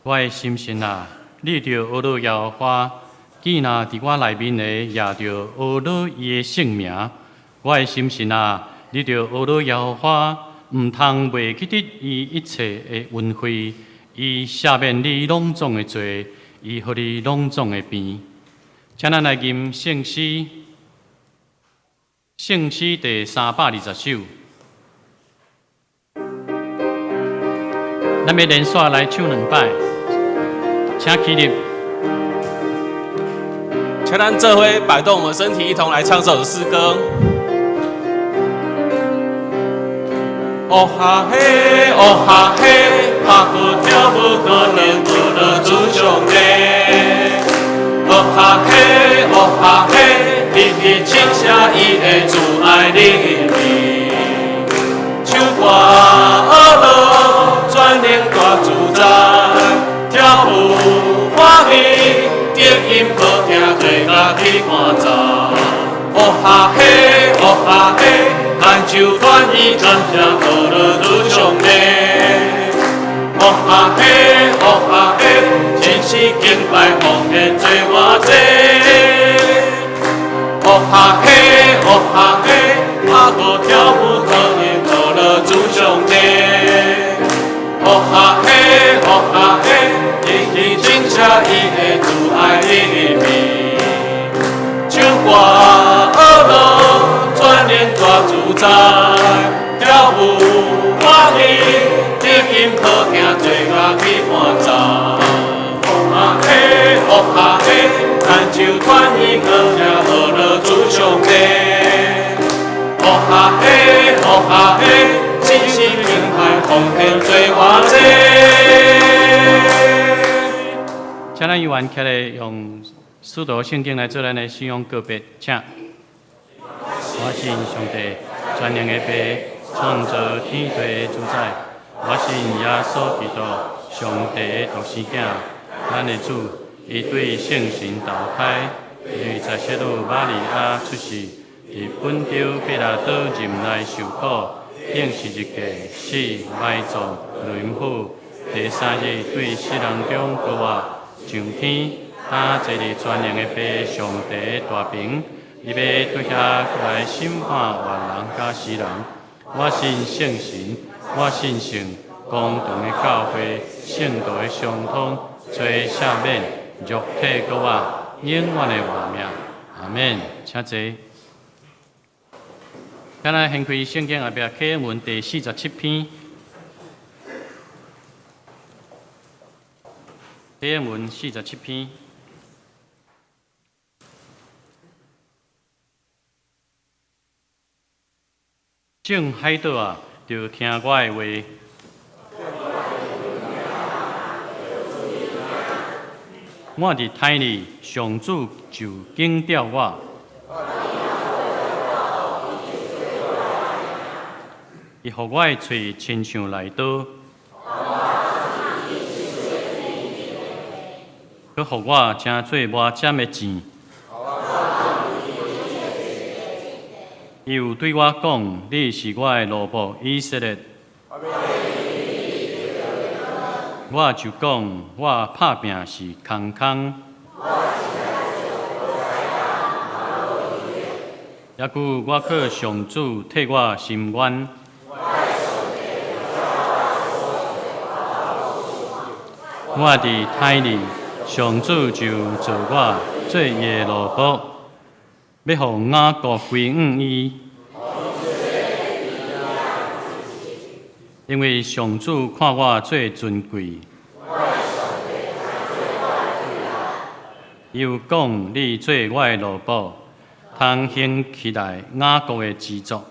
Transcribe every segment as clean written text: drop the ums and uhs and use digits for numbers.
我的心神啊，你著阿樂耶和華，見若佇我內面的，也著阿樂伊的聖名。我的心神啊，你著阿樂耶和華，毋通袂記得伊一切的恩惠，伊赦免你攏總的罪，醫好你攏總的病。請咱來吟聖詩，聖詩第320首。咱欲連紲來唱兩擺，請起立。請咱做伙擺動我們身體，一同來唱這首詩歌。哦哈嘿，哦哈嘿，拍鼓跳舞，可能無了主上帝。哦哈嘿，哦哈嘿，日日稱謝伊的慈愛憐憫。唱歌阿樂，全能大主宰，跳舞歡喜，低音好聽，做家己伴奏。哦哈嘿，哦哈嘿，按手傳伊感謝阿樂主上帝。哦哈嘿，哦哈嘿，真是敬拜奉獻做偌濟。哦哈嘿，哦哈嘿，拍鼓跳舞可能阿樂主上帝。哦哈嘿，哦哈嘿，日日稱謝伊的慈愛憐憫。唱歌阿樂，全能大主宰，跳舞歡喜，低音好聽，做家己伴奏。哦哈嘿，哦哈嘿，按手傳伊感謝阿樂主上帝。哦哈嘿，哦哈嘿，真是敬拜奉獻做偌濟。請咱議員起來用使徒聖經來做咱的信仰告白，請。我信上帝，全能的父，創造天地的主宰。我信耶穌基督，上帝的獨生囝，咱的主，伊對聖神投胎，於十色女瑪利亞出世，佇本丟彼拉多任內受苦，釘十字架，死，埋葬，落陰府，第三日對死人中復活，上天，擔坐佇全能的父上帝的大爿，伊欲對遐來審判活人佮死人。我信聖神，我信聖公堂的教會，聖徒的相通，罪赦免，肉體復活，永遠的活命。阿門。請坐。咱來掀開聖經後壁啟應文第47篇，啟應文四十七篇。眾海島啊，著聽我的話。我佇胎裡，上主就警調我。伊予我的喙親像利刀，閣予我成做磨尖的箭。伊有對我講：你是我的奴僕以色列。我就講：我拍拚是空空。猶閣我靠上主替我伸冤。我佇胎裡，上主就造我做伊的奴僕，欲予雅各歸向伊。因為上主看我做尊貴。伊有講：你做我的奴僕，通興起來雅各的支族。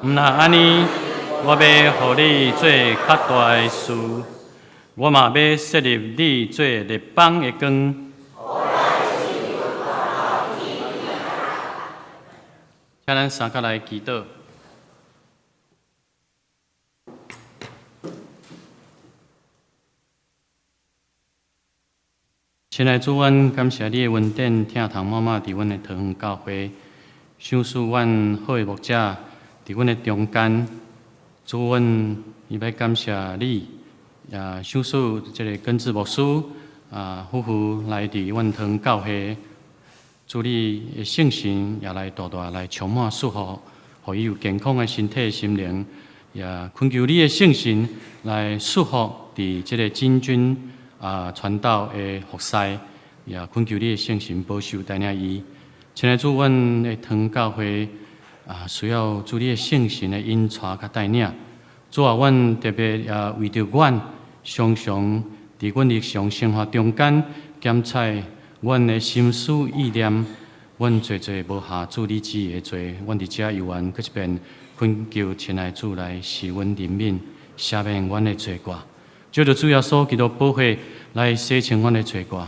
毋若按呢，我欲予你做較大的事，我嘛欲設立你做列邦的光。請咱三跤來祈禱。親愛主，阮感謝你的恩典，疼痛滿滿佇阮的桃園教會，賞賜阮好的牧者佇阮的中間，主，阮欲感謝你，也賞賜這个根治牧師啊夫婦來佇阮堂教會，主你的聖神也來大大來充滿祝福，予伊有健康的身體心靈，也懇求你的聖神來祝福佇這个真軍啊傳道的服侍，也懇求你的聖神保守帶領伊。親愛主，阮的堂教會啊，需要主你的聖神的引帶佮帶領。主啊，阮特別也為著阮，常常佇阮日常生活中間檢採阮的心思意念，阮濟濟無合主你旨意的罪，阮佇遮猶原閣一遍懇求親愛主來賜阮憐憫，赦免阮的罪過。藉著主耶穌基督寶血來洗清阮的罪過。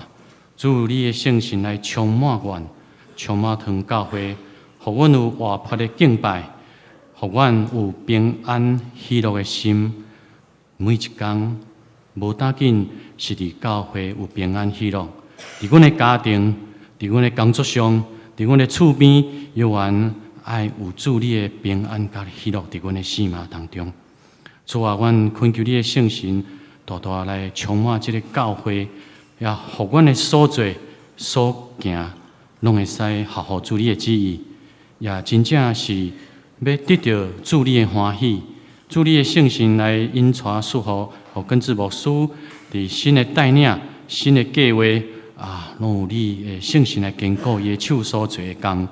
主你的聖神來充滿阮，充滿堂教會，予阮有活潑的敬拜，予阮有平安喜樂的心。每一工無打緊是佇教會有平安喜樂，佇阮的家庭，佇阮的工作上，佇阮的厝邊，猶原愛有主你的平安佮喜樂佇阮的生命當中。主啊，阮懇求你的聖神大大來充滿這个教會，也予阮的所做所行，攏會使合乎主你的旨意，也真正是欲得著主你的歡喜。主你的聖神來引帶祝福，予根治牧師佇新的帶領、新的計劃啊，攏有你的聖神來堅固伊的手所做的工。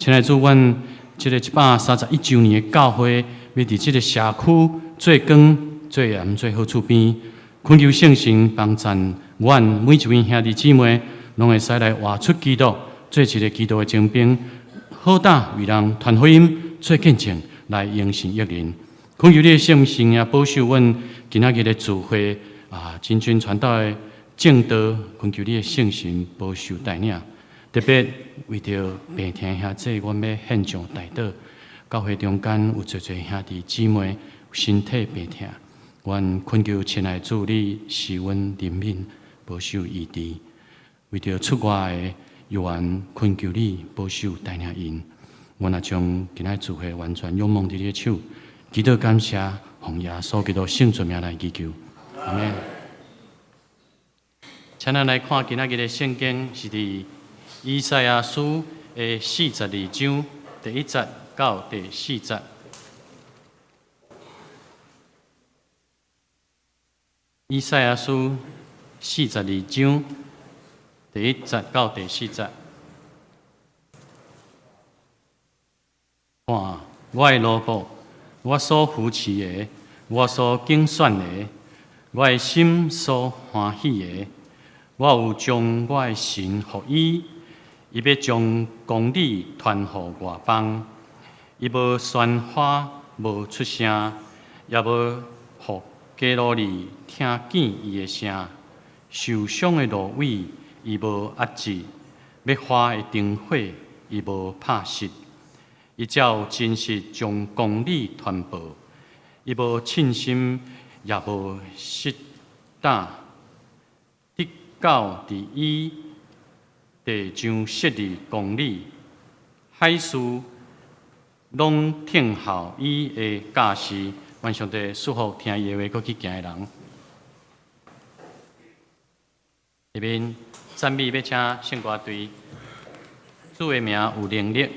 親愛主，阮這个131週年的教會，欲佇這个社區做光、做鹽、做好厝邊，懇求聖神幫贊阮每一位兄弟姊妹，攏會使來活出基督，做一个基督的精兵，好膽為人傳福音、做見證，來榮神益人。懇求你的聖神也保守阮今仔日的聚會啊，真軍傳道的證道，懇求你的聖神保守帶領。特別為著病疼兄弟，阮欲獻上代禱。教會中間有濟濟兄弟姊妹身體病疼，阮懇求親愛主你賜阮憐憫，保守醫治。為著出外的猶原懇求你保守帶領𪜶。阮也將今仔聚會完全仰望佇你的手，祈禱感謝，奉耶穌基督聖尊名來祈求，阿們。請咱來看今仔日的聖經，是佇以賽亞書的42章第一節到第四節。以賽亞書42章第一節到第四節。看，我的奴僕，我所扶持的，我所揀選的，我的心所歡喜的，我有將我的神予伊，伊欲將公理傳予外邦，伊無喧譁，無出聲，也無予假蘆利聽見伊的聲。受傷的蘆葦，伊無壓制；欲花的燈火，伊無拍熄。伊照真實將公理傳報，伊無凊心，也無失膽。直到佇伊地上設立公理，海事攏聽候伊的教示。願上帝賜福聽伊的話，閣去行的人。下面讚美欲請聖歌隊，主的名有能力。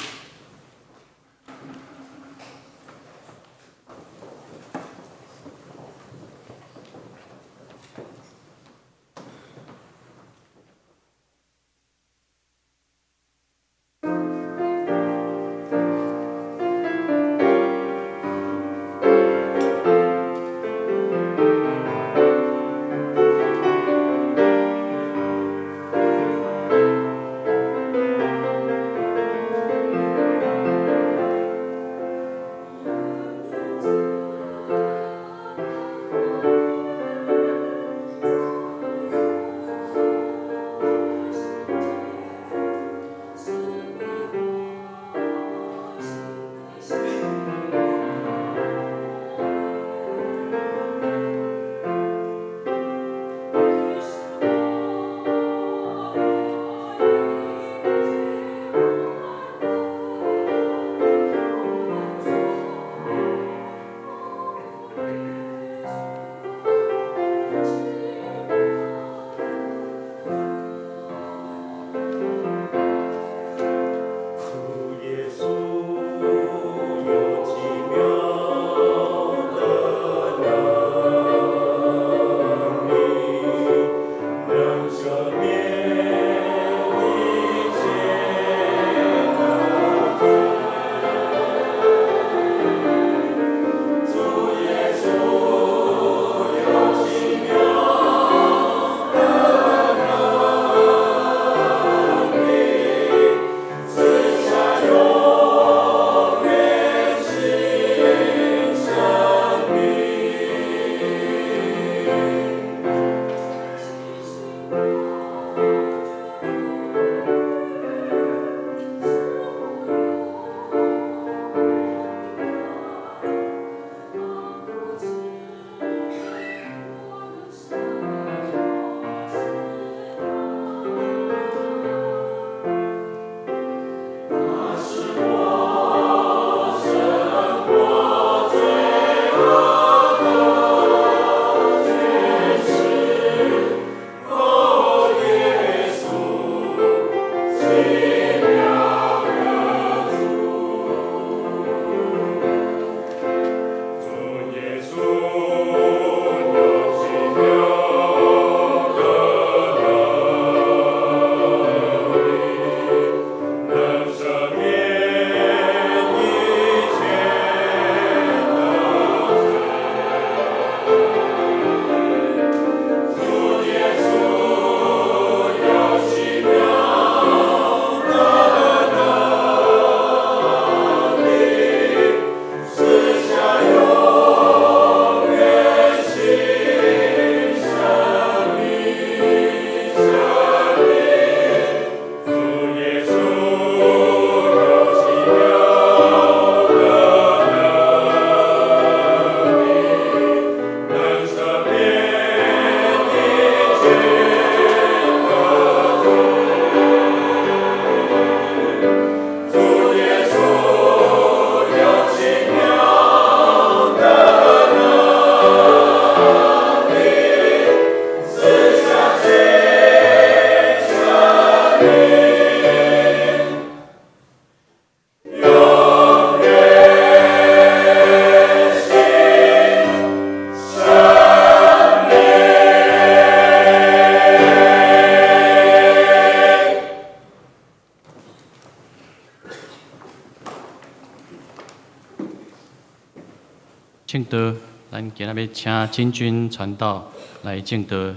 證道，咱今仔欲請真君傳道來證道。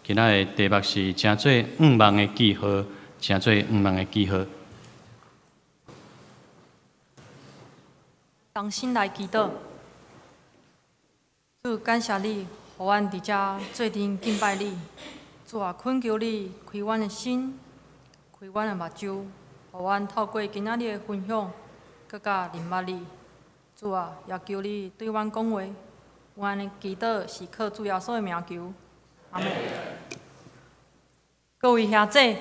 今仔的題目是成做向望的記號，成做向望的記號。同心來祈禱，主，感謝你，予阮佇遮做陣敬拜你。主啊，懇求你開阮的心，開阮的目睭，予阮透過今仔日的分享，閣較認捌你。主啊，也求你對阮講話。阮的祈禱是靠主耶穌的名求，阿們。各位兄姊，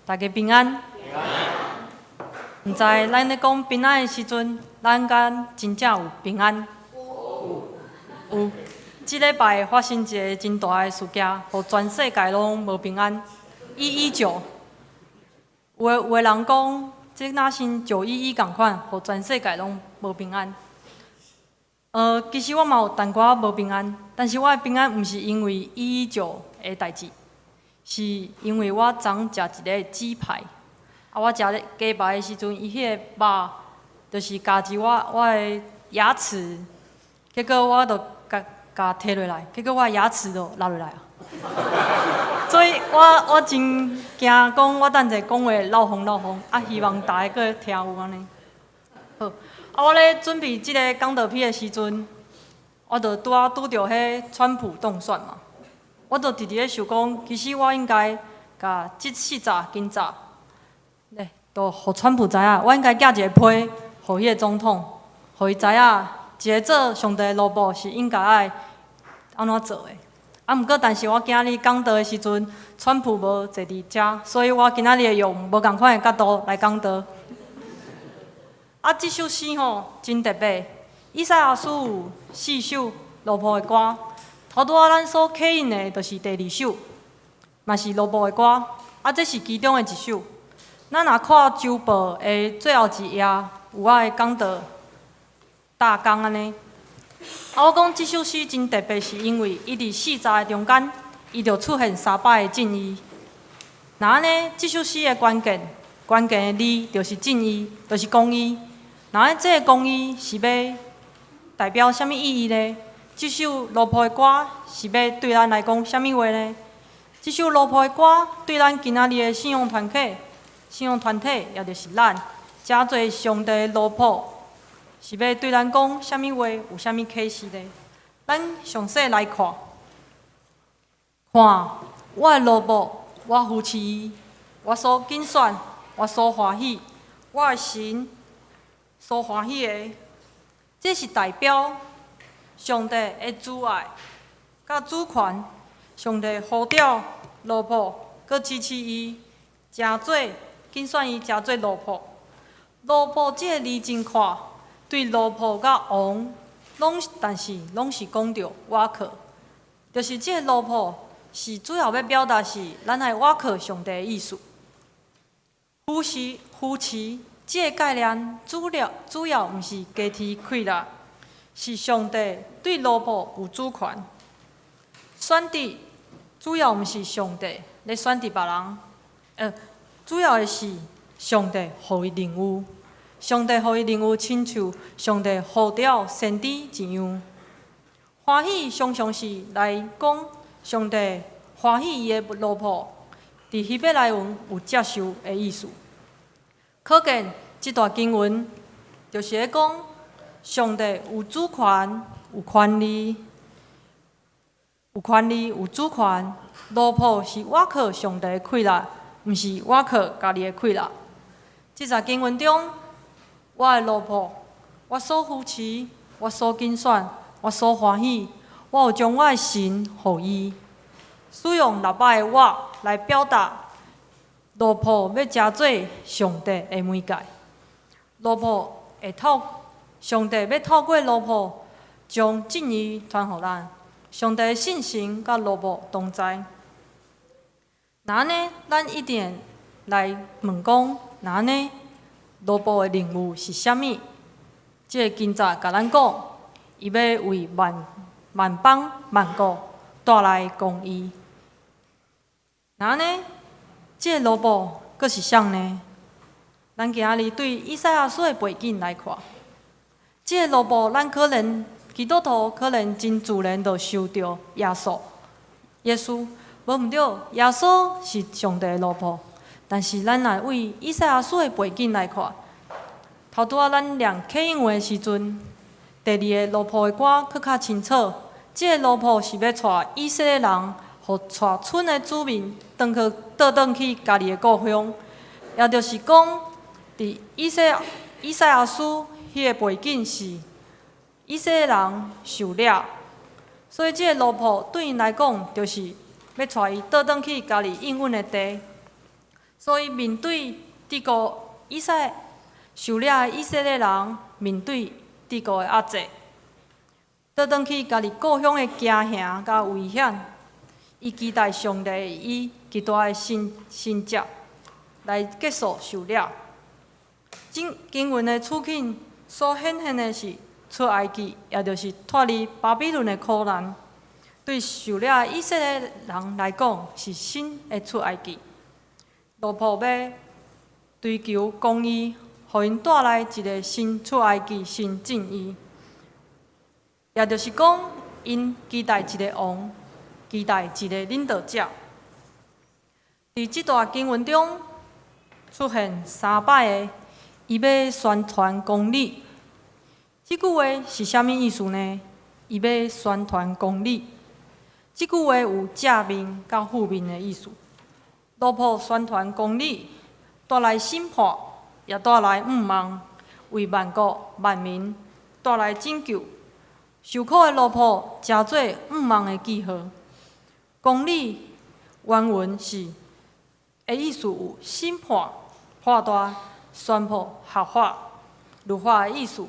大家平安。毋知咱咧講平安的時陣，咱敢真正有平安？有。這禮拜發生一个真大的事件，予全世界攏無平安。119，有的人講，這若像911仝款，予全世界攏無平安。其實我嘛有淡薄仔無平安，但是我的平安毋是因為119的代誌，是因為我昨昏食一个雞排，啊，我食咧雞排的時陣，伊彼个肉就是咬住我的牙齒，結果我就共共提落來，結果我的牙齒就落落來啊。所以我真驚講，我等下講話漏風漏風，啊，希望大家閣會聽有按呢。好，啊，我咧準備這个講道片的時陣，我就拄仔拄著彼川普當選嘛，我就直直咧想講，其實我應該共這四節經節，咧，都予川普知影，我應該寄一個批予彼个總統，予伊知影，一个做上帝的奴僕是應該愛按怎做的。啊，毋過，但是我今日講道的時陣，川普無坐佇遮，所以我今仔日會用無仝款的角度來講道。啊，這首詩吼真特別，以賽亞書有四首奴僕的歌，頭拄仔咱所啟應的，就是第二首，嘛是奴僕的歌。啊，這是其中的一首。咱若看週報的最後一頁，有我的講道大綱按呢。啊，我講這首詩真特別，是因為伊佇四節的中間，伊就出現三擺的正義。若按呢，這首詩的關鍵的字就是正義，就是公義。若按這个公義是欲代表啥物意義呢？這首奴僕的歌是欲對咱來講啥物話呢？這首奴僕的歌對咱今仔日的信仰團體、信仰團體，也就是咱，成做上帝的奴僕，是欲對咱講啥物話？有啥物啟示呢？咱詳細來看，看我的奴僕，我扶持伊，我所揀選，我所歡喜，我的神所歡喜的，這是代表上帝的慈愛佮主權。上帝呼召奴僕，閣支持伊，成做揀選伊，成做奴僕。奴僕這个字真闊，對奴僕佮王，攏但是攏是講著倚靠，就是這个奴僕是主要欲表達是咱愛倚靠上帝的意思。扶持扶持這个概念，主要毋是家己氣力，是上帝對奴僕有主權。選擇主要毋是上帝咧選擇別人，主要的是上帝予伊任務，上帝予伊任務，親像上帝呼召先知一樣。歡喜常常是來講上帝歡喜伊的奴僕，佇希伯來文有接受的意思。可見這段經文就是咧講上帝有主權、有權利、有權利、有主權。奴僕是倚靠上帝的氣力，毋是倚靠家己的氣力。這節經文中，我的奴僕，我所扶持，我所揀選，我所歡喜，我有將我的神予伊。使用六擺的我來表達奴僕欲成做上帝的媒介。奴僕會透上帝欲透過奴僕將正義傳予咱。上帝的信心佮奴僕同在。若按呢，咱一定來問講，若按呢，奴僕的任務是啥物？這个經節共咱講，伊欲為萬萬邦萬國帶來公義。若按呢，這个奴僕閣是啥呢？咱今仔日對以賽亞書的背景來看，這个奴僕，咱可能基督徒可能真自然就想著耶穌，耶穌，無毋對，耶穌是上帝的奴僕。但是咱若為以賽亞書的背景來看，頭拄仔咱念啟應文的時陣，第二个奴僕的歌閣較清楚。這个奴僕是欲帶以色列人，予帶賰的子民，轉去倒轉去家己的故鄉。也就是講，佇以賽亞書彼个背景是以色列人受掠，所以這个奴僕對𪜶來講，就是欲帶伊倒轉去家己應允的地。所以面對帝國以賽受掠的以色列人，面對帝國的壓制，倒轉去家己故鄉的驚嚇佮危險，伊期待上帝以極大的神蹟來結束受掠。經文的處境所顯現的是出埃及，也就是脫離巴比倫的苦難，對受掠的以色列人來講是新的出埃及。奴僕欲追求公義，予𪜶帶來一个新出埃及、新正義。也就是講，𪜶期待一个王，期待一个領導者。佇這段經文中出現三擺的，伊欲宣傳公理。這句話是啥物意思呢？伊欲宣傳公理。這句話有正面佮負面的意思。奴僕宣傳公理，帶來審判，也帶來向望，為萬國萬民帶來拯救。受苦的奴僕，成做向望的記號。公理原文是的意思有審判、判斷、宣布合法、律法的意思，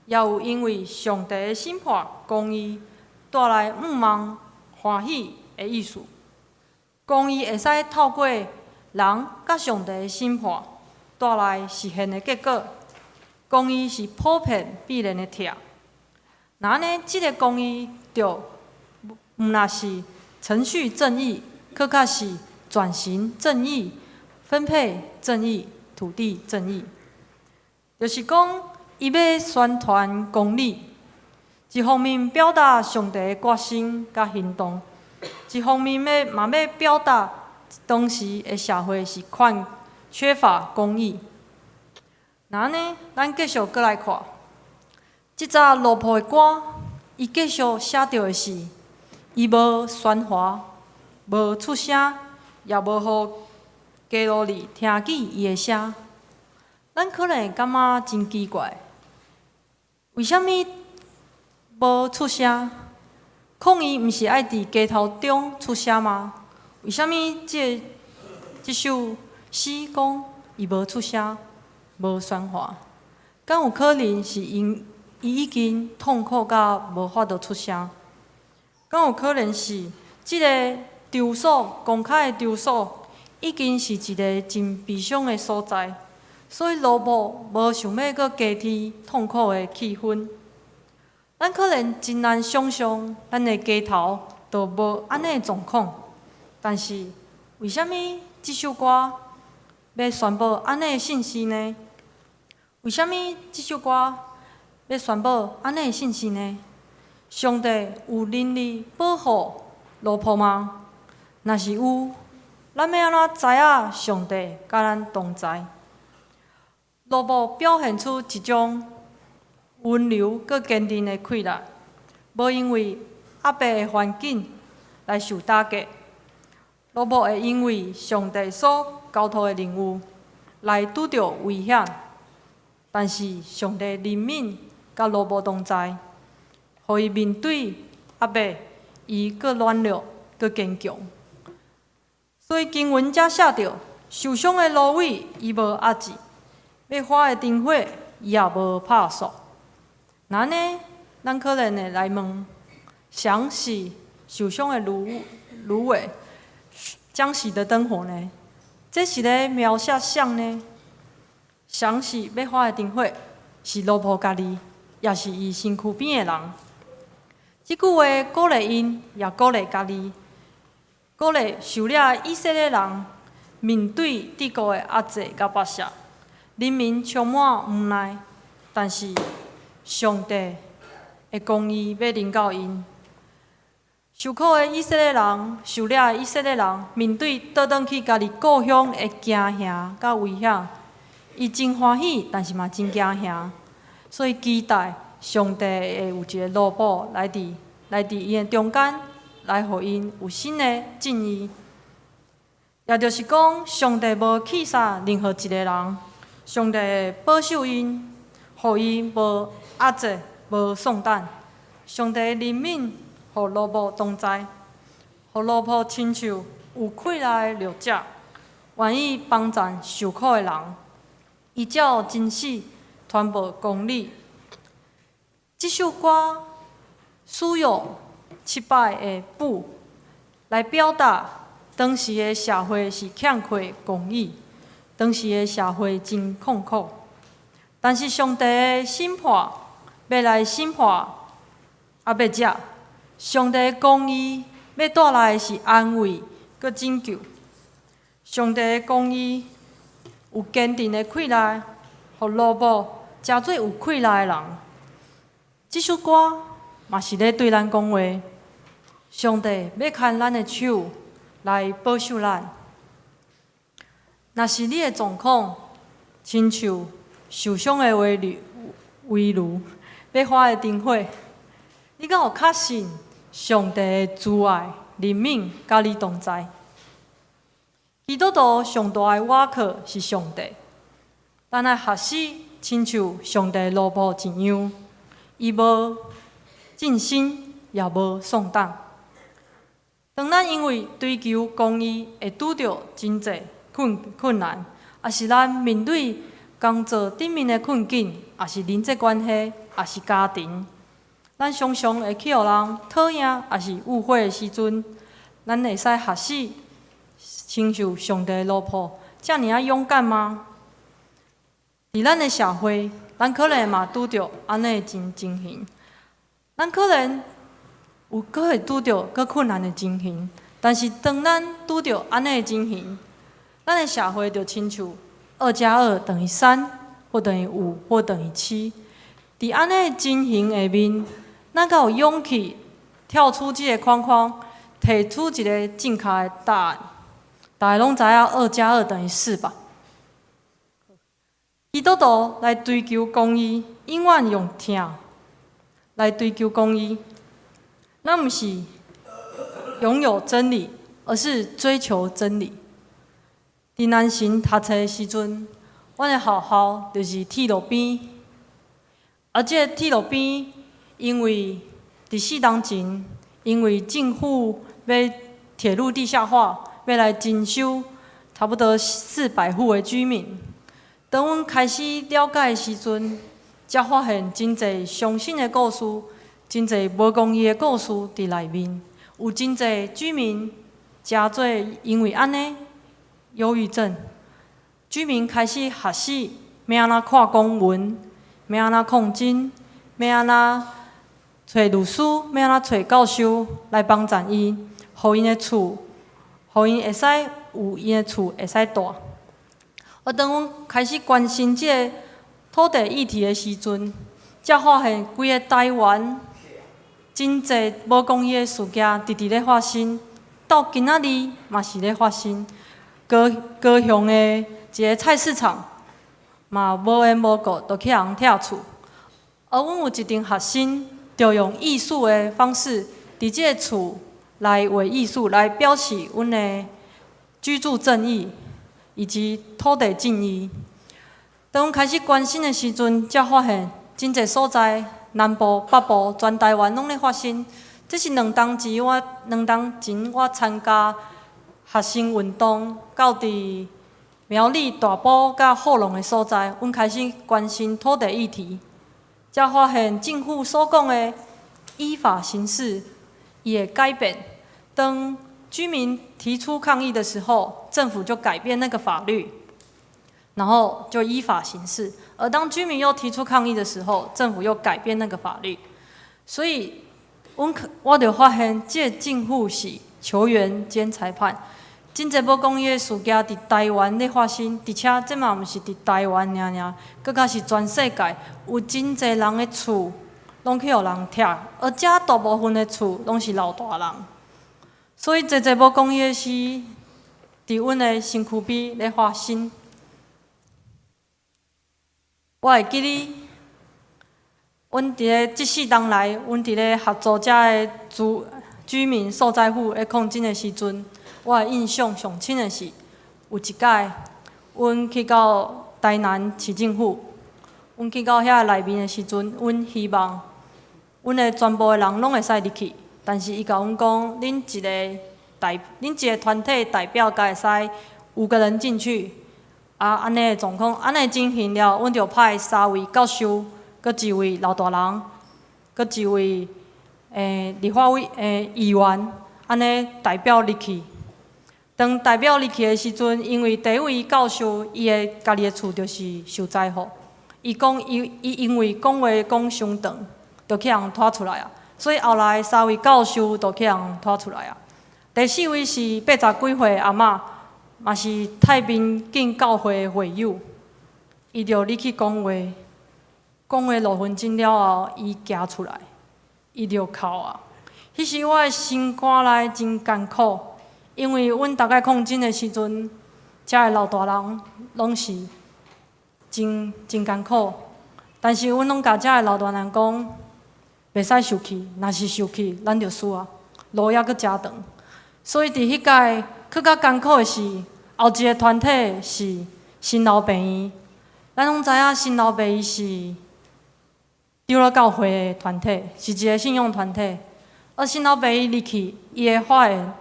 也有因為上帝的審判公義帶來向望、歡喜的意思。公義會使透過人佮上帝的審判帶來實現的結果。公義是普遍必然的疼。若按呢，這个公義就毋但是程序正義，閣較是轉型正義、分配正義、土地正義。就是講，伊欲宣傳公理，一方面表達上帝的決心佮行動，一方面欲嘛欲表達當時的社會是款缺乏公義。若按呢，咱繼續閣來看，這節奴僕的歌，伊繼續寫著的是，伊無喧譁，無出聲，也無予街路裡聽見伊的聲。咱可能會感覺真奇怪，為啥物無出聲？抗議毋是愛佇街頭中出聲嗎？為啥物這首詩講伊無出聲，無喧譁？敢有可能是因伊已經痛苦甲無法度出聲？敢有可能是這个場所公開的場所已經是一个真悲傷的所在，所以奴僕無想欲閣加添痛苦的氣氛。咱可能真難想像，咱的街頭都無按呢狀況，但是為啥物這首歌欲宣布按呢的信息呢？為啥物這首歌欲宣布按呢的信息呢？上帝有能力保護奴僕嗎？若是有，咱欲按怎知影上帝佮咱同在？奴僕表現出一種溫柔閣堅定的氣力，無因為壓迫的環境來受打擊。奴僕會因為上帝所交託的任務來拄著危險，但是上帝憐憫佮奴僕同在，予伊面對壓迫，伊閣軟弱閣堅強。所以經文遮寫著，受傷的蘆葦伊無壓制，欲發的燈火伊也無拍煞。若按呢，咱可能會來問：誰是受傷的蘆葦，將熄的燈火呢？這是咧描寫誰呢？誰是欲發的燈火？是奴僕家己，抑是伊身軀邊的人？這句話鼓勵𪜶，也鼓勵家己，鼓勵受掠的以色列人面對帝國的壓制佮剝削，人民充滿無奈，但是上帝的公義欲臨到𪜶。受苦的以色列人，受掠的以色列人，面對倒轉去家己故鄉的驚嚇佮危險，伊真歡喜，但是嘛真驚嚇，所以期待上帝會有一个奴僕來佇𪜶的中間，來予𪜶有新的正義。也就是講，上帝無棄殺任何一个人，上帝會保守𪜶，予伊無壓制、無喪膽。上帝憐憫，予奴僕同在，予奴僕親像有氣力的牧者，願意幫贊受苦的人，依照真實傳播公理。這首歌使用七擺的舞來表達當時的社會是欠缺公義，當時的社會真困苦。但是上帝的審判欲來審判壓迫者，上帝的公義欲帶來的是安慰閣拯救。上帝的公義有堅定的氣力，予奴僕成做有氣力的人。這首歌嘛是咧對咱講話，上帝欲牽咱的手來保守咱。若是你的狀況親像受傷的鱷魚，欲發的燈火，你敢有確信上帝的慈愛、憐憫佮你同在？基督徒上大的倚靠是上帝，咱愛學習親像上帝奴僕一樣，伊無進心，也無喪膽。當咱因為追求公義會拄著真濟困難，抑是咱面對工作頂面的困境，抑是人際關係，抑是家庭，咱常常會去予人討厭，抑是誤會的時陣，咱會使學習親像上帝奴僕遮爾仔勇敢嗎？佇咱的社會，咱可能嘛拄著按呢的情形，咱可能有閣會拄著閣困難的情形，但是當咱拄著按呢的情形，咱的社會就親像2加2等於3，或等於5，或等於7。佇按呢的情形下面，咱敢有勇氣跳出這个框框，提出一个正確的答案？大家攏知影2加2等於4吧？基督徒來追求公義，永遠用疼來追求公義。咱毋是擁有真理，而是追求真理。佇南神讀冊的時陣，阮的學校就是鐵路邊，而這个鐵路邊，因為佇4冬前，因為政府欲鐵路地下化，欲來徵收差不多400戶的居民。當阮開始了解的時陣，才發現真濟傷心的故事，真濟無公義的故事佇內面，有真濟居民誠濟因為按呢憂鬱症，居民開始學習欲按怎看公文，欲按怎抗爭，欲按怎揣律師，欲按怎揣教授來幫贊𪜶，予𪜶的厝，予𪜶會使有𪜶的厝會使蹛。而當阮開始關心這个土地議題的時陣，才發現規个台灣真濟無公義的事件直直咧發生，到今仔日嘛是咧發生。高雄的一个菜市場嘛無緣無故就去予人拆厝，而阮有一陣學生就用藝術的方式，佇這个厝來畫藝術，來表示阮的居住正義以及土地正義。當阮開始關心的時陣，才發現真濟所在，南部、北部、全台灣攏咧發生。這是兩冬前我參加學生運動，到佇苗栗大埔佮後龍的所在，阮開始關心土地議題，才發現政府所講的依法行事，伊會改變。當居民提出抗議的時候，政府就改變那個法律，然後就依法行事。而當居民又提出抗議的時候，政府又改變那個法律。所以，我就發現，這個政府是球員兼裁判。真濟無公義的事件佇台灣咧發生，而且這嘛毋是佇台灣爾爾，閣較是全世界有真濟人的厝攏去予人拆，而遮大部分的厝攏是老大人，所以濟濟無公義的事，佇阮的身軀邊咧發生。我會記得，阮佇咧這四冬來，阮佇咧合作遮的居民受災戶咧抗爭的時陣，我的印象上深的是，有一擺，阮去到台南市政府，阮去到遐內面的時陣，阮希望阮的全部的人攏會使入去，但是伊共阮講，恁一個團體代表才會使五個人進去。啊，按呢的狀況，按呢情形了，阮就派三位教授，閣一位老大人，閣一位立法委議員，按呢代表入去。當代表入去的時陣，因為第一位教授伊的家己的厝就是受災戶，伊講伊因為講話講傷長，就去予人拖出來啊。所以後來三位教授就去予人拖出來啊。第四位是八十幾歲的阿嬤，嘛是太平景教會的會友，伊就入去講話，講話6分鐘了後，伊行出來，伊就哭啊。彼時我的心肝內真艱苦，因為阮逐擺抗爭的時陣，遮的老大人攏是真真艱苦，但是阮攏共遮的老大人講，袂使受氣，若是受氣，咱就輸啊，路猶閣誠長。所以佇彼擺閣較艱苦的是，後一個團體是新老病院。咱攏知影新老病院是長老教會的團體，是一個信仰團體。而新老病院入去，伊的發言，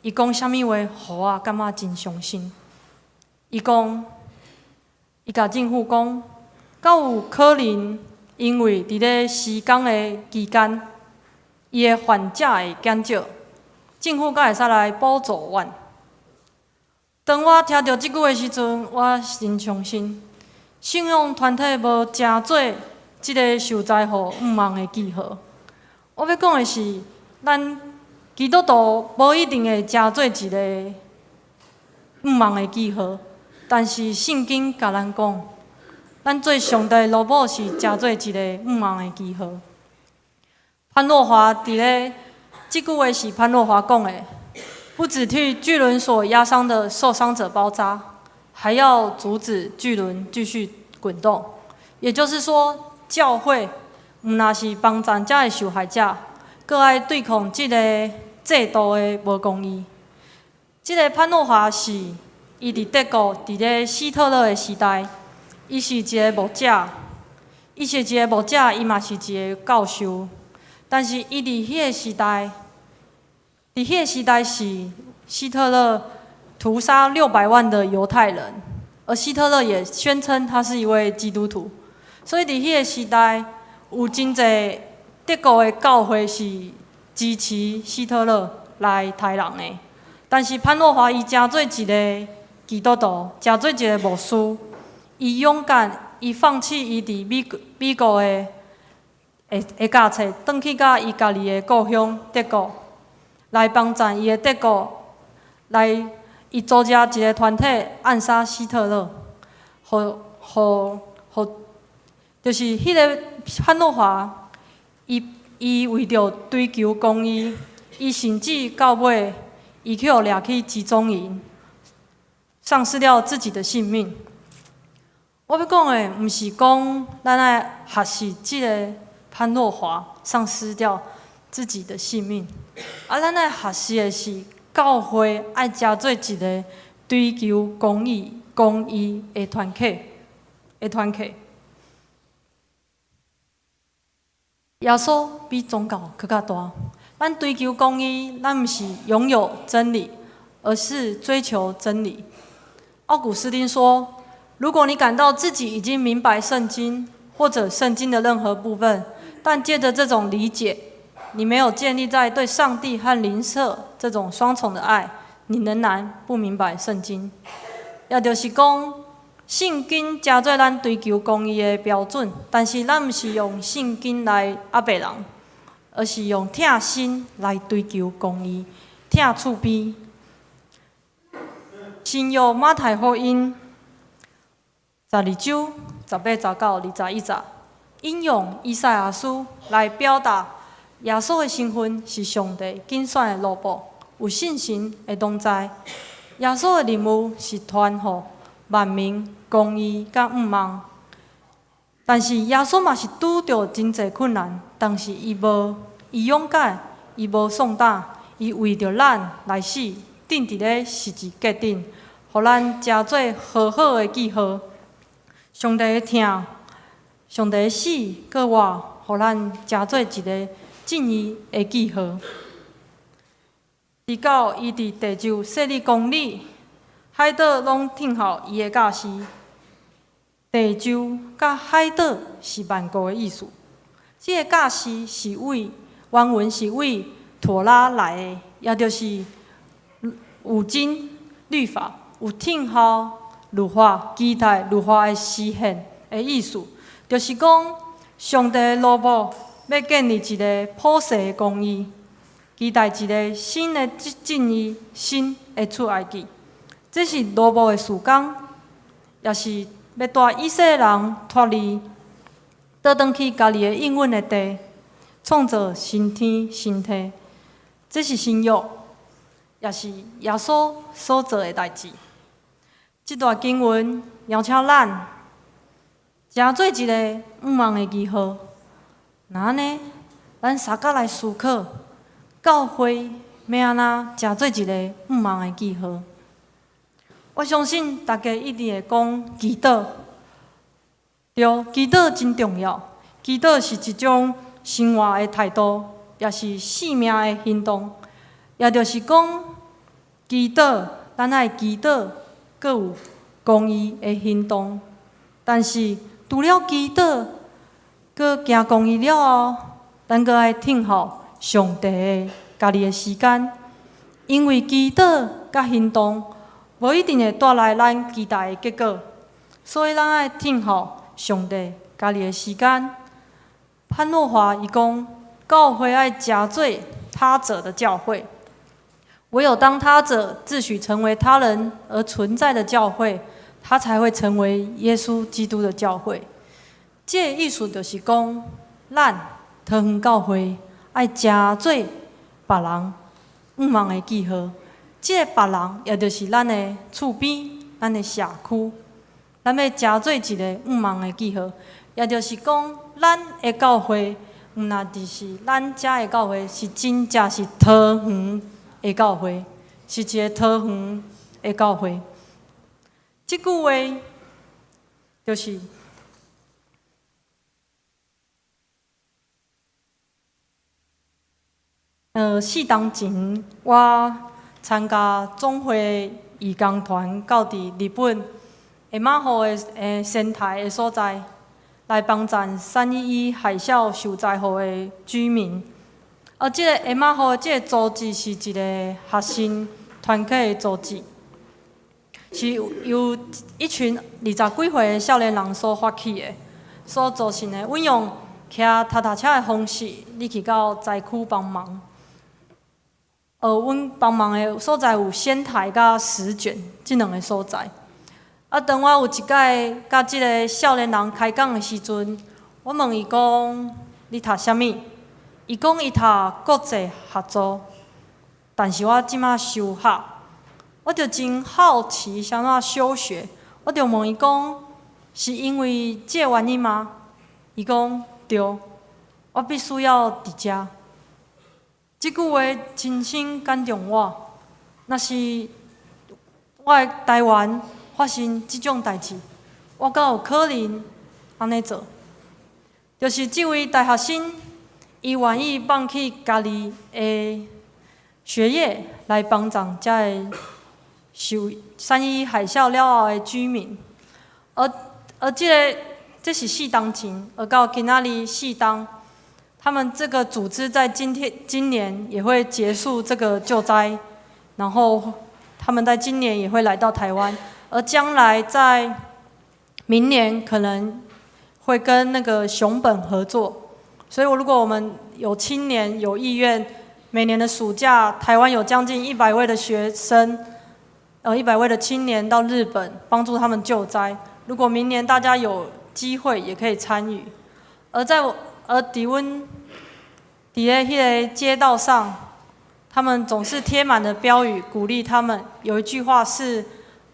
伊講啥物話，予我感覺真傷心。伊講，伊共政府講，敢有可能因為佇咧施工的期間，伊的患者會減少，政府敢會使來補助阮？當我聽著這句話時陣，我真傷心。信仰團體無誠做這个受災戶願望的記號。我欲講的是，咱基督徒無一定會誠做一个願望的記號，但是聖經共咱講，咱做上帝的奴僕是誠做一个願望的記號。潘諾華佇咧這句話是潘諾華講的，不只替巨輪所壓傷的受傷者包紮，還要阻止巨輪繼續滾動。也就是說，教會毋但是幫助遮的受害者，閣愛對抗這个制度的無公義。這个潘諾華是伊佇德國，佇咧希特勒的時代，伊是一个牧者，伊是一个牧者，伊嘛是一个教授。但是伊佇彼个時代，佇彼个時代是希特勒屠殺600萬的猶太人，而希特勒也宣稱他是一位基督徒。所以佇彼個時代，有真濟德國的教會是支持希特勒來刣人的。但是潘諾華伊誠做一个基督徒，誠做一个牧師，伊勇敢，伊放棄伊佇美國的教冊，轉去到伊家己的故鄉德國，來幫贊伊的德國，來伊組織一个團體暗殺希特勒，予予予，就是彼个潘諾華，伊為著追求公義，伊甚至到尾，伊去予掠去集中營，喪失了自己的性命。我欲講的，毋是講咱愛學習這个潘諾華喪失掉自己的性命，啊，咱愛學習的是教會愛誠做一个追求公義的團體。耶穌比宗教閣較大。咱追求公義，咱毋是擁有真理，而是追求真理。奧古斯丁說：“如果你感到自己已經明白聖經或者聖經的任何部分，但借著這種理解，你沒有建立在對上帝和鄰舍這種雙重的愛，你仍然不明白聖經。”也就是講，聖經誠做咱追求公義的標準，但是咱毋是用聖經來壓迫人，而是用疼心來追求公義，疼厝邊。新約馬太福音12章18、19、21節，引用以賽亞書來表達耶穌的身份是上帝揀選的奴僕，有信神的同在。耶穌的任務是傳予萬民公義佮向望。但是耶穌嘛是拄著真濟困難，但是伊無，伊勇敢，伊無喪膽，伊為著咱來死，釘佇咧十字架頂，予咱成做和好的記號。上帝的疼，上帝的死，閣活，予咱成做一个正義的記號。直到伊佇地上設立公理，海島攏聽候伊的教示。地洲佮海島是萬國的意思。這个教示是為原文是為妥拉來的，也就是五經律法，有聽候律法，期待律法的實現的意思，就是講上帝的奴僕欲建立一个普世的公義，期待一个新的正義、新的出埃及。這是奴僕的事工，也是欲帶以色列人脫離，倒轉去家己的應允的地，創造新天新地。這是新約，也是耶穌所做的代誌。這段經文邀請咱，成做一个向望的記號。若按呢，咱相佮來思考，教會欲按怎成做一个向望的記號？我相信大家一定會講祈禱，對，祈禱真重要。祈禱是一種生活的態度，也是生命的行動。也就是講，祈禱，咱愛祈禱，閣有公義的行動。但是，除了祈禱，閣行公義了後，咱閣愛等候上帝的家己的時間，因為祈禱佮行動無一定會帶來咱期待的結果，所以咱愛等候上帝家己的時間。潘諾華伊講，教會愛成做他者的教會，唯有當他者自詡成為他人而存在的教會，他才會成為耶穌基督的教會。這个意思就是講，咱桃園教會愛成做別人向望的記號。這个別人，也就是咱的厝邊、咱的社區，咱欲成做一个向望的記號，也就是講，咱的教會毋但只是咱遮的教會，是真正是桃園的教會，是一個桃園的教會。這句話就是，4冬前我參加總會義工團，到佇日本下馬湖的仙台的所在，來幫贊311海嘯受災戶的居民。而這个下馬湖的這个組織是一个學生團體的組織，是由一群二十幾歲的少年人所發起的，所組成的。阮用騎腳踏車的方式，入去到災區幫忙。阮幫忙的所在有仙台佮石卷這兩个所在。啊，當我有一擺佮這个少年人開講的時陣，我問伊講：你讀啥物？伊講伊讀國際合作，但是我這馬休學，我就真好奇，啥物休學？我就問伊講：是因為這个原因嗎？伊講對，我必須要佇遮。這句話深深感動我。若是我的台灣發生這種代誌，我敢有可能按呢做？就是這位大學生，伊願意放棄家己的學業來幫助遮个受311海嘯了後的居民。而這个這是4冬前，而到今仔日4冬。他們這個組織在今天、今年也會結束這個救災，然後他們在今年也會來到台灣，而將來在明年可能會跟那個熊本合作。所以，如果我們有青年有意願，每年的暑假，台灣有將近100位的學生，100位的青年到日本幫助他們救災。如果明年大家有機會，也可以參與。而伫阮佇咧彼个街道上，他們總是貼滿了標語，鼓勵他們。有一句話是：“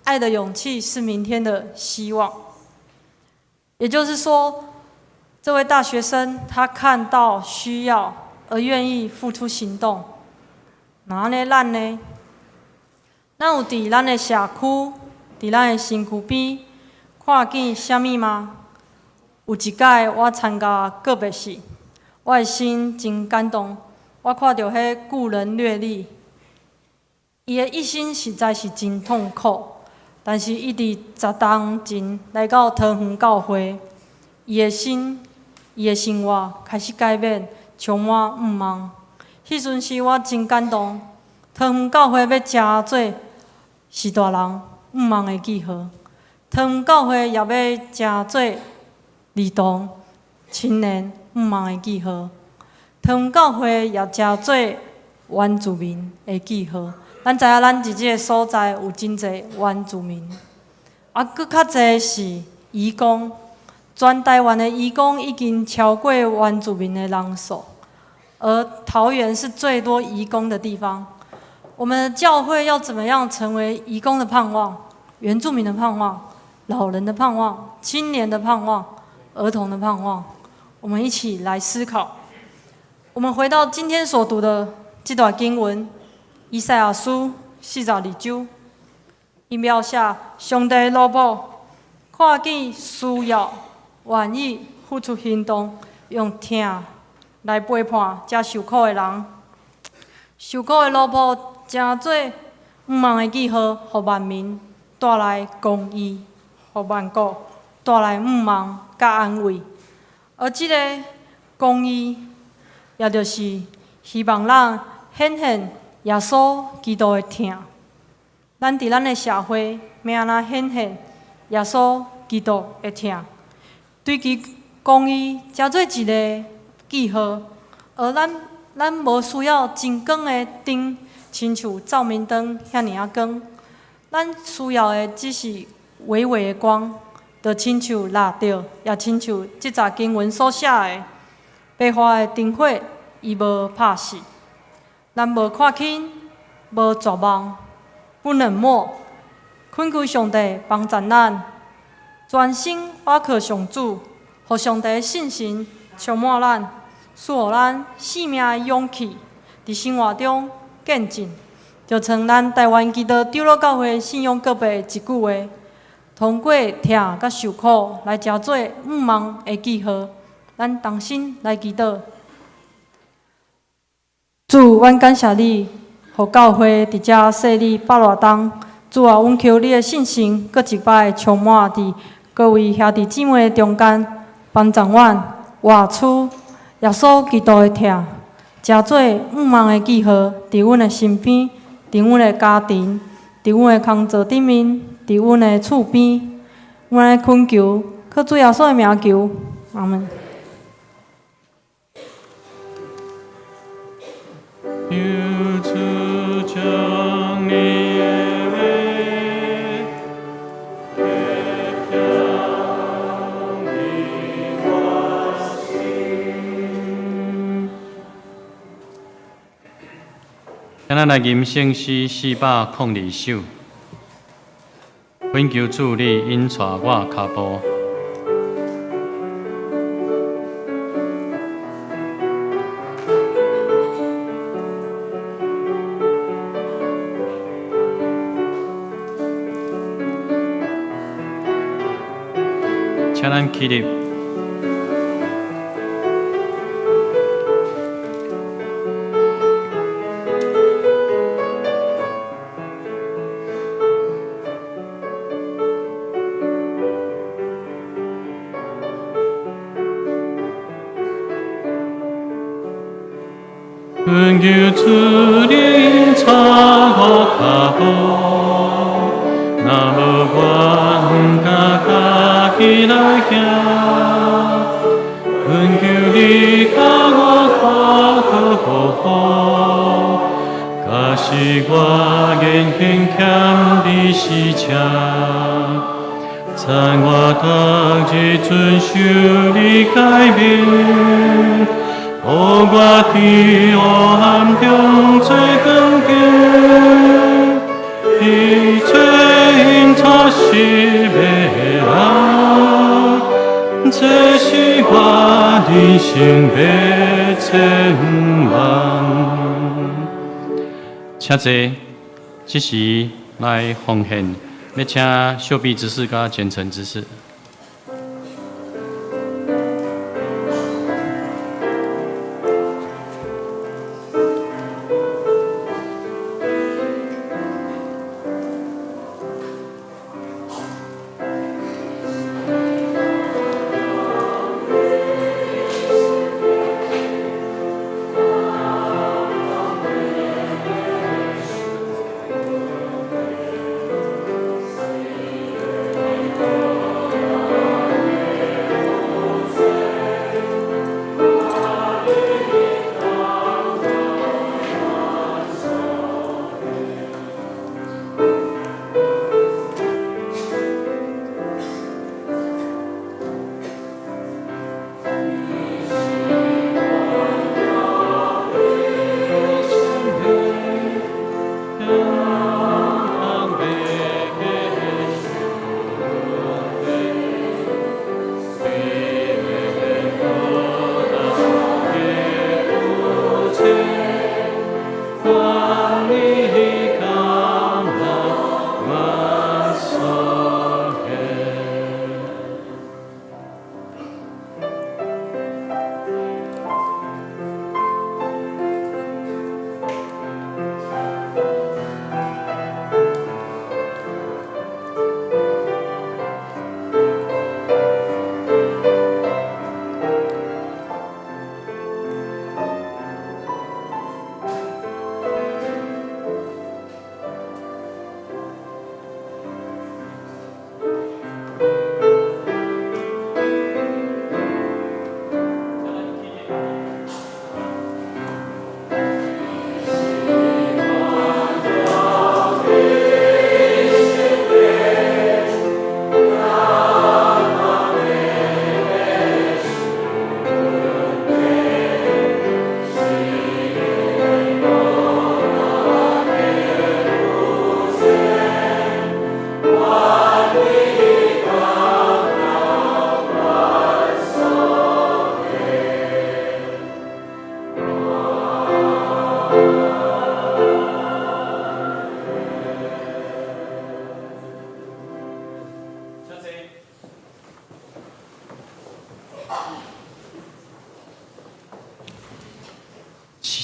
愛的勇氣是明天的希望。”也就是說，這位大學生他看到需要而願意付出行動。那按呢咱呢？咱有佇咱的社區，佇咱的身軀邊看見啥物嗎？有一擺我參加告別式，我的心真感動。我看著彼故人掠淚，伊的一生實在是真痛苦。但是伊佇10冬前來到桃園教會，伊的心、伊的生活開始改變，充滿向望。彼陣時我真感動。桃園教會欲成做序大人向望的記號，桃園教會也欲成做兒童、青年向望的記號，桃園教會也成做原住民的記號。咱知影，咱佇這个所在有真濟原住民，啊，閣較濟是移工。全台灣的移工已經超過原住民的人數，而桃園是最多移工的地方。我們的教會要怎麼樣成為移工的盼望、原住民的盼望、老人的盼望、青年的盼望、兒童的盼望？我們一起來思考。我們回到今天所讀的這段經文，以賽亞書42章，伊描寫上帝奴僕看見需要，願意付出行動，用疼來陪伴遮受苦的人。受苦的奴僕成做向望的記號，予萬民帶來公義，予萬國帶來向望佮安慰。而這个公義，也就是希望咱顯現耶穌基督的疼。咱佇咱的社會，欲按怎顯現耶穌基督的疼？追求公義，成做一个記號，而咱無需要真光的燈，親像照明燈遐爾仔光。咱需要的只是微微的光，就親像蠟燭，也親像這節經文所寫的，白花的燈火，伊無拍熄。咱無看輕，無絕望，不冷漠，懇求上帝幫助咱，專心倚靠上主，予上帝的信心充滿咱，賜予咱生命的勇氣，佇生活中見證。就像咱台灣基督長老教會信仰告白的一句話：通過疼佮受苦來成做向望的記號。咱同心來祈禱。主，阮感謝你，予教會佇遮設立百偌冬。主啊，阮求你的聖神，閣一擺充滿佇各位兄弟姊妹的中間，幫助阮活出耶穌基督的疼，成做向望的記號，佇阮的身邊，佇阮的家庭，佇阮的工作頂面，佇阮的厝邊，阮來懇求，靠主耶穌的名求，阿門。求主將你的話刻響佇我心。請咱來吟聖詩402首，懇求主你引帶我跤步。請咱起立。懇求主你引帶我跤步，若無我毋敢家己來行。懇求你教我看較好好，假使我言行欠你是正，知讚我逐日遵守你誡命，予我佇黑暗中做光景，彼找𪜶娶實的人，這是我人生的展望。請坐，這時來奉獻，欲請秀碧執事佮簡誠執事。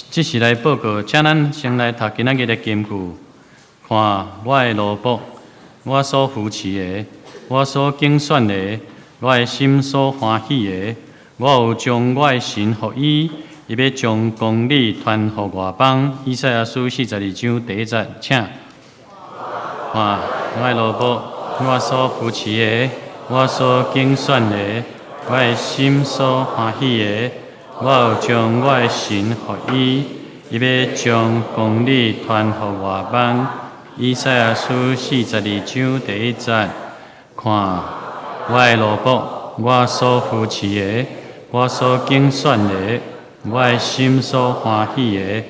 這是來報告，請咱先來讀今仔日的金句。看我的奴僕，我所扶持的，我所揀選的，我的心所歡喜的，我有將我的神予伊，伊欲將公理傳予外邦。以賽亞書42章第一節，請。看我的奴僕，我所扶持的，我所揀選的，我的心所歡喜的，我有將我的神予伊，伊欲將公理傳予外邦。以賽亞書42章第一節，看我的奴僕，我所扶持的，我所揀選的，我的心所歡喜的，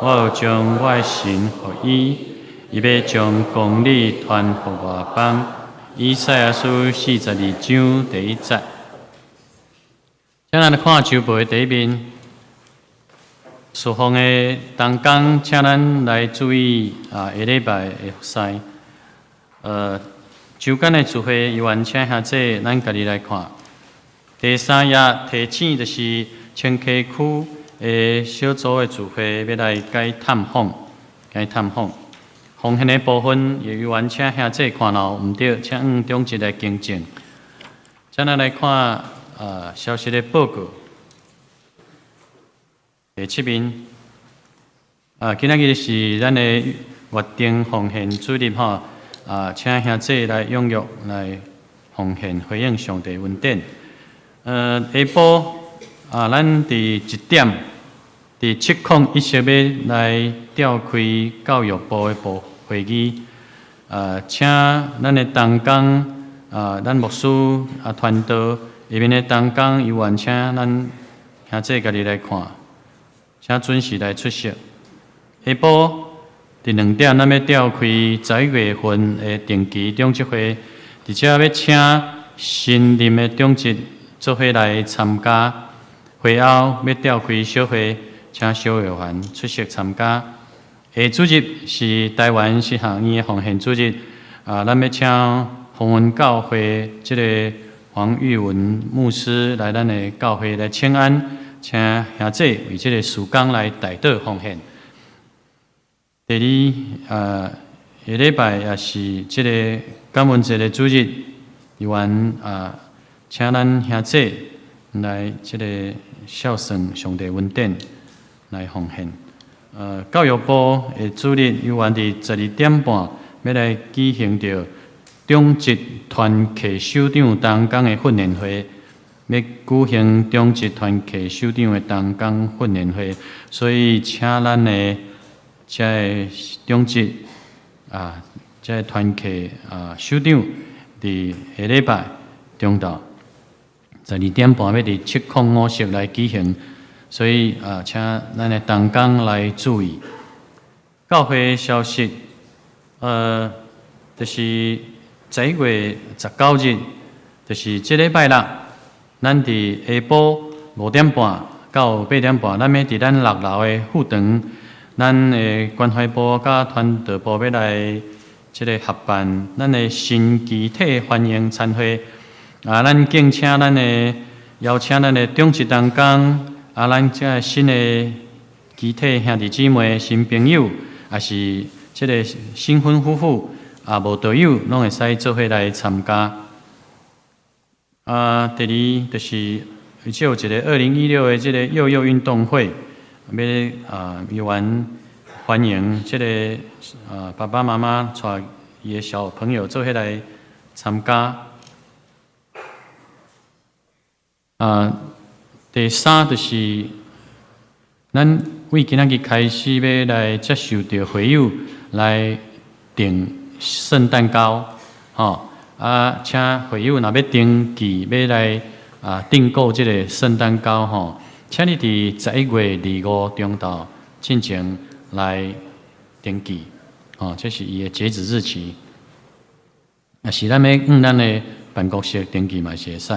我有將我的神予伊，伊欲將公理傳予外邦。以賽亞書42章第一節。請咱來看周報的第一面，事奉的同工，請咱來注意啊，下禮拜的服事。周間的聚會，猶原請兄姊，咱家己來看。第三頁提醒就是清溪區的小組的聚會，欲來改探訪，改探訪。奉獻的部分，猶原請兄姊看咯，毋對，請按長執來更正。請咱來看消息的報告。第七面，啊，今仔日是咱的月定奉獻主日吼，啊，請兄姊來踴躍來奉獻，回應上帝恩典。下晡啊，咱佇1點，佇701室欲來召開教育部的部會議，請咱的同工啊，咱牧師啊傳道下面的同工有緣，請咱兄姊家己來看，請準時來出席。下晡佇2點，咱欲召開11月份的定期長執會，佇遮欲請新任的長執做伙來參加。會後欲召開小會，請小會員出席參加。下主日是台灣神學院的奉獻主日，啊，咱欲請宏文教會這个黃玉文牧師來咱的教會來請安，請兄姊為這个事工來代禱奉獻。第二，下禮拜也是這个感恩節的主日，有緣啊，請咱兄姊來這个孝順上帝恩典來奉獻。教育部的主日有緣佇12點半欲來舉行著長執團契首長同工的訓練會，欲舉行長執團契首長的同工訓練會，所以請咱的這个長執啊，這个團契啊首長佇下禮拜中晝12點半欲佇705室來舉行，所以啊，請咱的同工來注意。教會消息，就是11月19日，就是這禮拜六，咱佇下晡5點半到8點半，咱欲佇咱六樓的副堂，咱的關懷部佮傳道部欲來這个合辦咱的新機體歡迎餐會。啊，咱敬請咱的邀請咱的長執同工，啊，咱這个新的機體兄弟姊妹、新朋友，也是這个新婚夫婦，啊，無道友，攏會使做伙來參加。啊，第二就是這有一个2016的這个幼幼運動會，欲啊，有緣歡迎這个啊爸爸媽媽帶伊的小朋友做伙來參加。啊，第三就是咱為今仔日開始欲來接受著會友來訂聖誕糕，吼啊，請會友若欲登記欲來啊訂購這个聖誕糕吼，請你佇11月25中晝進前來登記，吼，這是伊的截止日期。若是咱欲往咱的辦公室登記嘛是會使。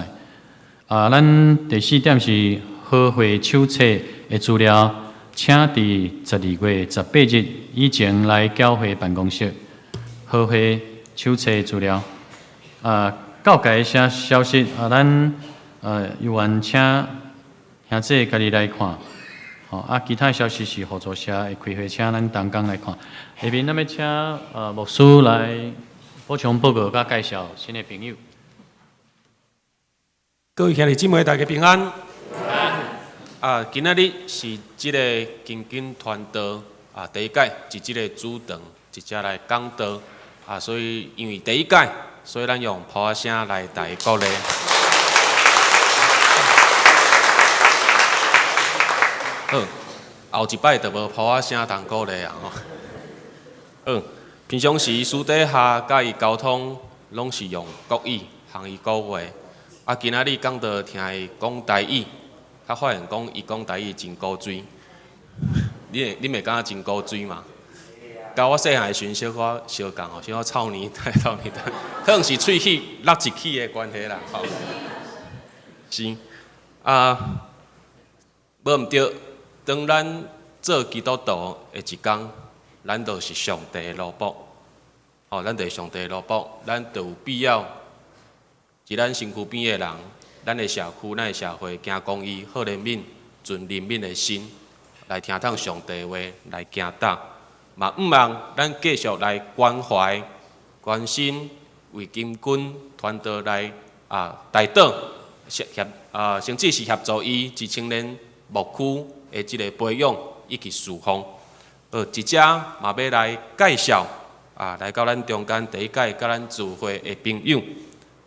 啊，咱第四點是和會手冊的資料，請佇12月18日以前來教會辦公室。和會手冊資料。啊，教界的消消息啊，咱有緣請兄姊家己來看。吼啊，其他消息是互助社會開會，請咱同工來看。下面咱欲請牧師來補充報告佮介紹新的朋友。各位兄弟姊妹，大家平安。啊，今仔日是這个金金傳道啊，第一屆佇這个主堂，直接來講道啊，所以因為第一屆，所以咱用炮仔聲來大家鼓勵。好，後一擺就無炮仔聲通鼓勵啊吼。好，平常時私底下佮伊溝通，攏是用國語向伊講話。啊，今仔日講道聽伊講台語，才發現講伊講台語真古錐。你會你會感覺真古錐嗎？佮我細漢的時陣小可相仝吼，小可臭年代臭年代，可能是喙齒落一齒的關係啦，吼。是啊，無毋對，當咱做基督徒的一工，咱就是上帝的奴僕。吼，咱就是上帝的奴僕，咱就有必要。佇咱身軀邊的人，咱的社區、咱的社會，行公義、好憐憫、存憐憫的心，來聽從上帝話，來行道。嘛，向望咱繼續來關懷、關心，為金軍團隊來啊代禱，協啊，甚至是協助伊佇青年牧區的這个培養以及侍奉。佇遮嘛欲來介紹啊，來到咱中間第一屆佮咱聚會的朋友。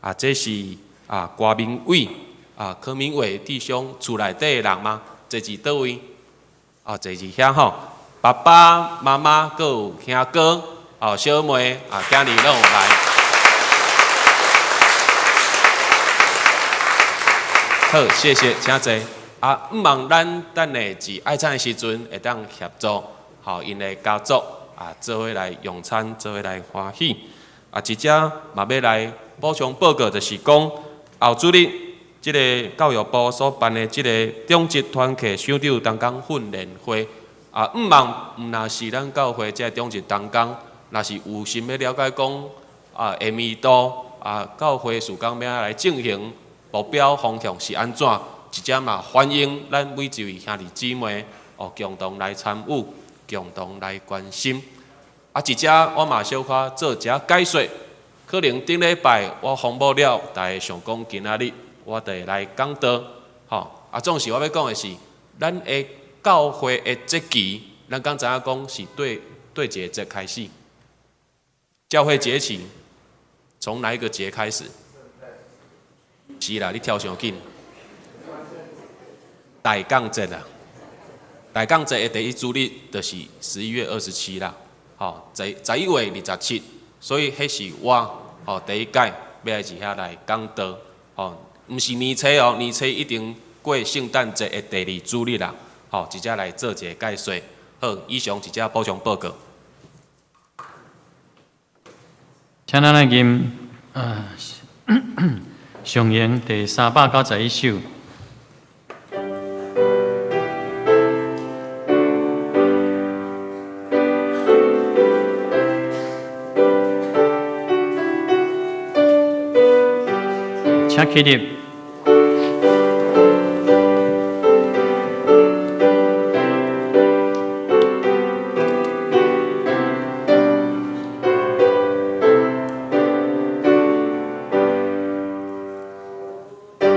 啊，這是啊郭明偉啊柯明偉弟兄厝內底的人嗎？坐佇佗位？哦，坐佇遐吼。爸爸媽媽閣有兄哥、哦小妹啊，今日攏有來。好，謝謝，請坐。啊，毋望咱等下佇愛餐的時陣會當協助，吼𪜶的家族啊，做伙來用餐，做伙來歡喜。啊，這遮嘛欲來補充報告，就是講後主日這个教育部所辦的這个長執團契首長同工訓練會，啊，毋望毋若是咱教會這个長執同工，若是有心欲了解講啊，下暝度啊，教會事工欲按怎來進行，目標方向是按怎，這遮嘛歡迎咱每一位兄弟姊妹哦，共同來參與，共同來關心。啊，這遮我嘛小可做一下解說，可能頂禮拜我訪無了，大家想講今仔日我就會來講道，吼。啊，總是我欲講的是，咱的教會的節期，咱敢知影講是對佗一个節開始？教會節期從哪一個節開始？是啦，你跳傷緊。大降節啦，大降節的第一主日就是11月27啦，吼，11月27，所以彼是我吼第一擺欲來佇遐來講道，吼，毋是年初哦，年初一定過聖誕節的第二主日啦，吼，這遮來做一个解說。好，以上這遮補充報告。請咱來吟啊，上詠第391首。請起立。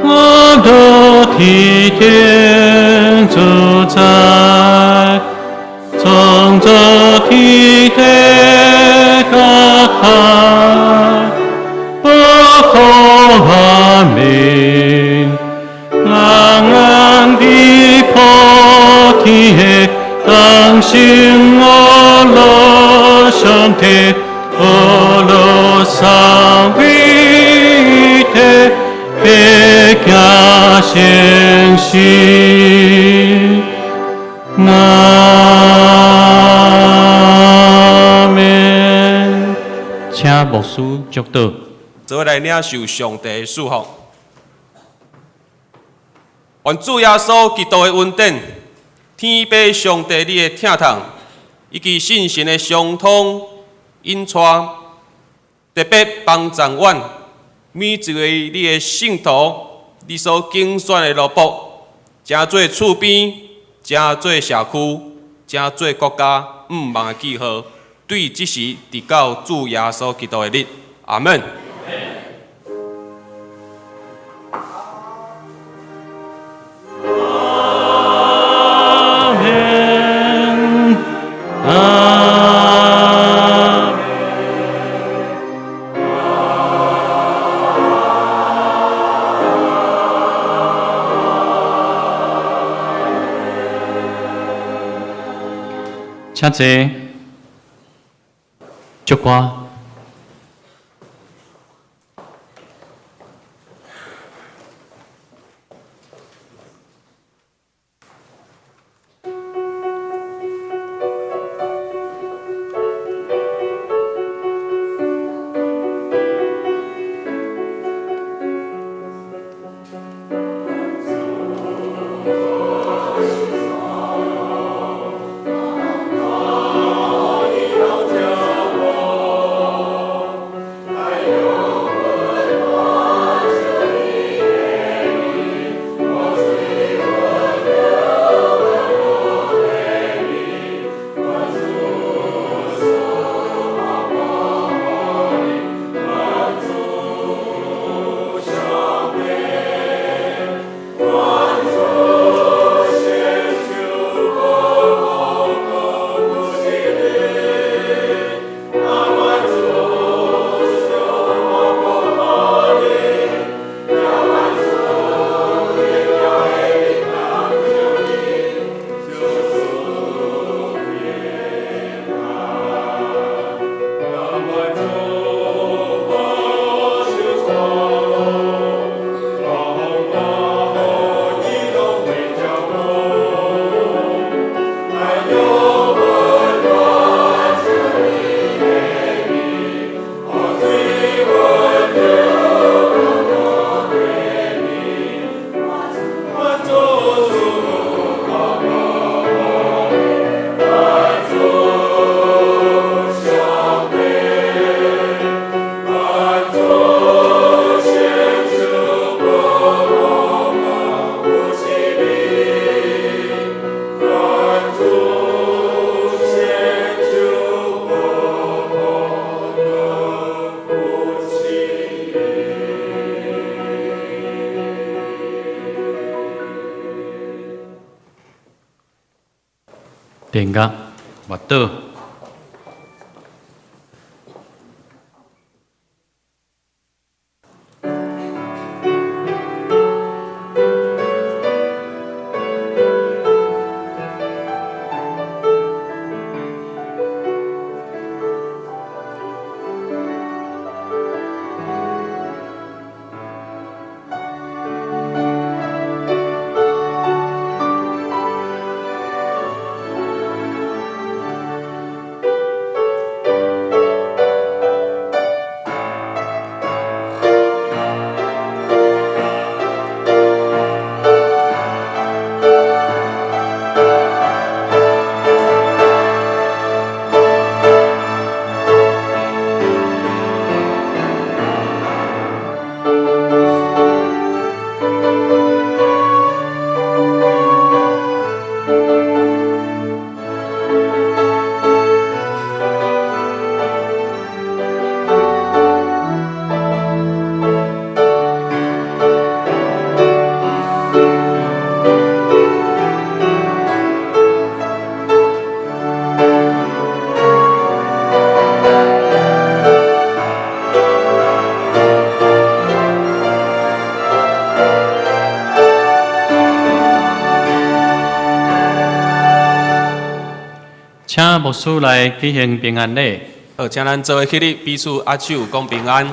我的替天主宰，創造天地各海，不可萬民，安安的菩提，當心阿羅上帝，阿羅三位一體。別駕先行，阿們。請牧師祝禱。做伙來領受上帝的祝福。願主耶穌基督的恩典、天父上帝你的疼痛，以及聖神的相通引帶，特別幫助阮每一位你的聖徒，你所揀選的奴僕，成做厝邊，成做社區，成做國家，毋望的記號，對這時直到主耶穌基督的日，阿門。阿們，阿們。請坐，祝歌。電樂默禱。請牧師來舉行平安禮。好，請咱做伙起立，彼此握手講平安。